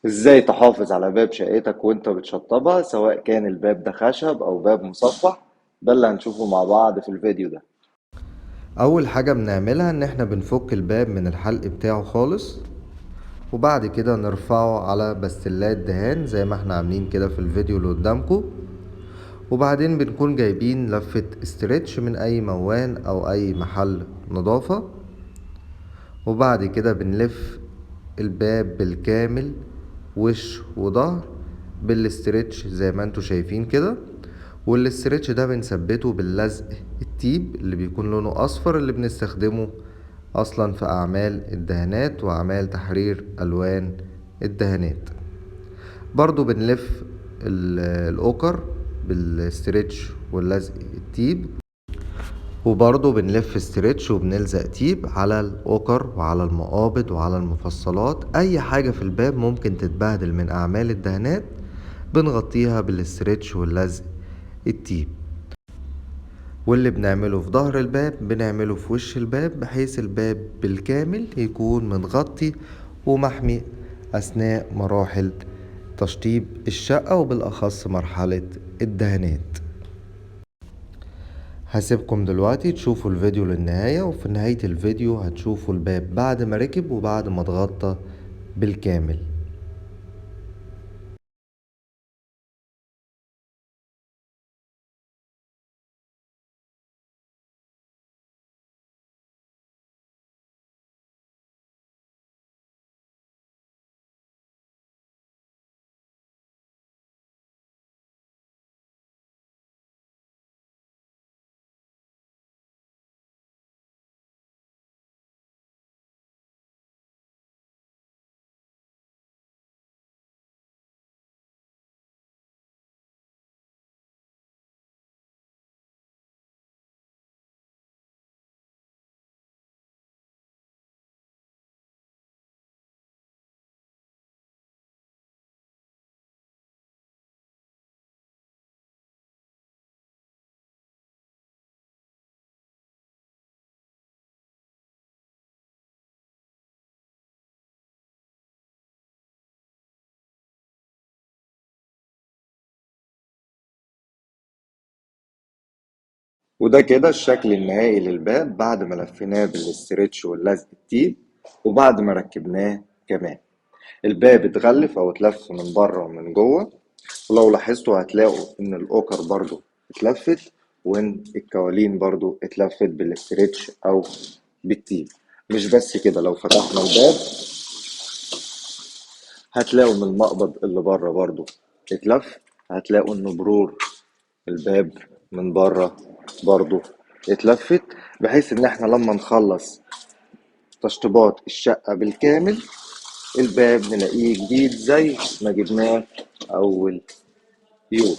ازاي تحافظ على باب شقتك وانت بتشطبها، سواء كان الباب ده خشب او باب مصفح. ده اللي هنشوفه مع بعض في الفيديو ده. اول حاجة بنعملها ان احنا بنفك الباب من الحلق بتاعه خالص، وبعد كده نرفعه على بستلات دهان زي ما احنا عاملين كده في الفيديو اللي قدامكم. وبعدين بنكون جايبين لفة استرتش من اي موان او اي محل نظافة، وبعد كده بنلف الباب بالكامل وش وظهر بالاسترتش زي ما انتوا شايفين كده. والاسترتش ده بنثبته باللزق التيب اللي بيكون لونه اصفر، اللي بنستخدمه اصلا في اعمال الدهانات واعمال تحرير الوان الدهانات. برضو بنلف الاوكر بالاسترتش واللزق التيب، وبرضو بنلف استرتش وبنلزق تيب على الاوكر وعلى المقابض وعلى المفصلات. اي حاجة في الباب ممكن تتبهدل من اعمال الدهانات بنغطيها بالاسترتش واللزق التيب. واللي بنعمله في ظهر الباب بنعمله في وش الباب، بحيث الباب بالكامل يكون متغطي ومحمي اثناء مراحل تشطيب الشقة، وبالاخص مرحلة الدهانات. هسيبكم دلوقتي تشوفوا الفيديو للنهاية، وفي نهاية الفيديو هتشوفوا الباب بعد ما ركب وبعد ما اتغطى بالكامل. وده كده الشكل النهائي للباب بعد ما لفيناه بالاسترتش واللزق التيب، وبعد ما ركبناه كمان. الباب اتغلف او اتلف من بره ومن جوه، ولو لاحظتوا هتلاقوا ان الاوكر برضو اتلفت، وان الكوالين برضو اتلفت بالاسترتش او بالتيب. مش بس كده، لو فتحنا الباب هتلاقوا ان المقبض اللي بره برضو اتلف، هتلاقوا ان برور الباب من بره برضو اتلفت، بحيث ان احنا لما نخلص تشطيبات الشقة بالكامل الباب نلاقيه جديد زي ما جبناه اول يوم.